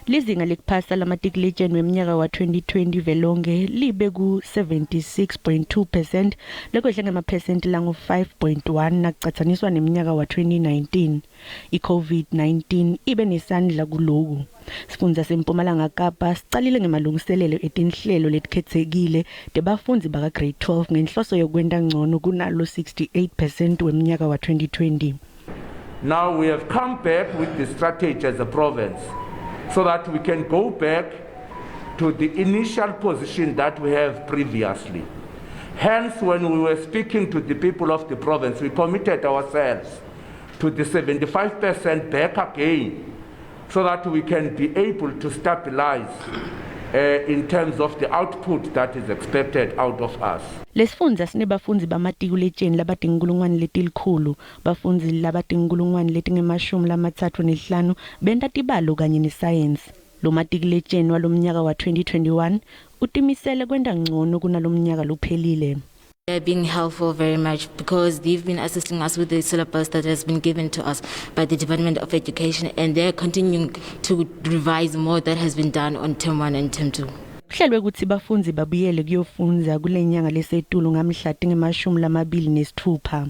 Lizinga lekuphasa lamatikuletjeni wemnyaka wa-2020 velonke libe ku-76.2 percent, lekwehle ngemaphesenti langu-5.1 nakucatsaniswa nemnyaka wa-2019. I-COVID-19 ibe nesandla kuloku. Sifundza seMpumalanga Kapa sicalile ngemalungiselelo etinhlelo letikhetsekile tebafundzi baka-grade 12 ngenhloso yokwenta ncono kunalo 68 percent wemnyaka wa-2020. Now we have come back with the strategy as a province so that we can go back to the initial position that we have previously. Hence, when we were speaking to the people of the province, we committed ourselves to the 75% back again so that we can be able to stabilize in terms of the output that is expected out of us. Lesifundza sinebafundzi bamatikuletjeni labatinkhulungwane letilikhulu. Bafundzi labatinkhulungwane letingemashumi lamatsatfu nesihlanu benta tibalo kanye nesayensi. Lomatikuletjeni walomnyaka wa-2021 utimisele kwenta ncono kunalomnyaka lophelile. They're being helpful very much because they've been assisting us with the syllabus that has been given to us by the Department of Education, and they're continuing to revise more that has been done on term 1 and term 2. Kuhlelwe kutsi bafundzi babuyele kuyofundza kule nyanga lesetulu ngamhla tingemashumi lamabili nesitfupha.